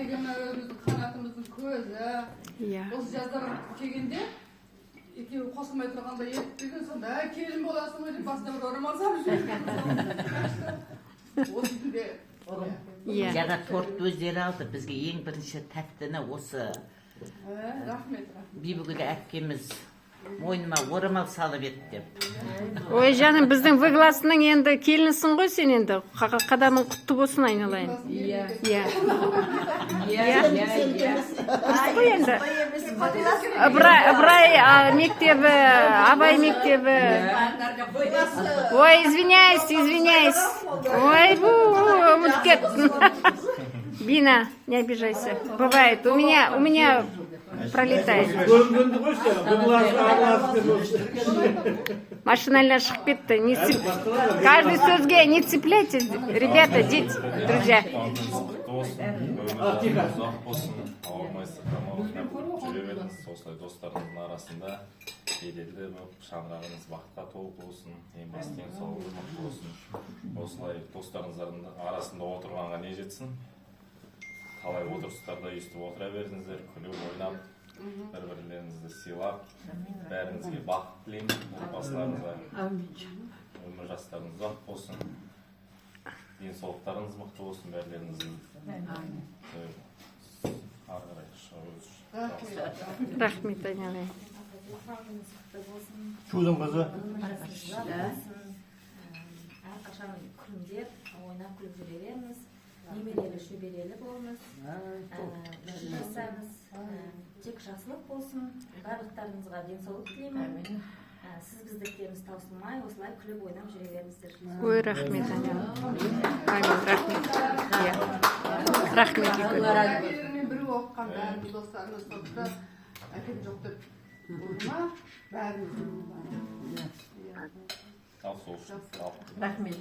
Деген мына өзіміздің қанатымыздың көзі. Осы жаздар келгенде екеуі қосылмай тұрғанда еріп келген, сонда: «Ә, келін боласың ғой», — деп басына бір орамал салып жіберген. Осы күнде. Жаңа тортты өздері алды. Бізге ең бірінші тәттіні осы Ә, рахмет, рахмет. Бибігүл әпкеміз мойныма орамал салып еді деп. Ой, жаным, біздің В классының енді келінісің ғой сен енді. Қадамың құтты болсын, айналайын. Иә. Иә. Иә. Дұрыс қой енді. Ыбырай мектебі, Абай мектебі. Ой, извиняюсь, извиняюсь. Ой, бу, ұмытып кеттім. Бина, не обижайся. Бывает. У меня пролетает. Көрінгенді қойшы, В класс, А класс деп осы. Машинально шығып кетті. Не Каждый сөзге не цепляйтесь, ребята, дети, друзья. Туған күніңіз құтты болсын, өміріңіз ұзақ болсын, ауырмай, сырқамай ойнап жүре беріңіз. Осылай достарыңыздың арасында беделді болып, шаңырағыңыз бақытқа толы болсын, ең басты денсаулығыңыз мықты болсын. Осылай достарыңыздың арасында отырғанға не жетсін? Талай отырыстарда өйстіп отыра беріңіздер, күліп, ойнап, бір бірлеріңізді сыйлап. Бәріңізге бақыт тілеймін, отбасыларыңызға өмір жастарыңыз ұзақ болсын, денсаулықтарыңыз мықты болсын бәрілеріңіздің. Ары қарай шығу. Рахмет, айналайын. Шудың қызы. Өміріңіз ұзақ болсын. Әрқашан күлімдеп, ойнап күліп жүре беріңіз, немерелі шөберелі болыңыз, жасаңыз, тек жақсылық болсын. Барлықтарыңызға денсаулық тілеймін. Сіз біздіктеріңіз таусылмай, осылай күліп ойнап жүре беріңіздер. Ой, рахмет, айналайын. Амин, рахмет. Иә. Рахмет үлкен. Әкелерімен бірге оқыған бәріміз достарымыз, сондықтан әкем жоқ деп ұрма, бәріміз. Ал сол үшін Рахмет.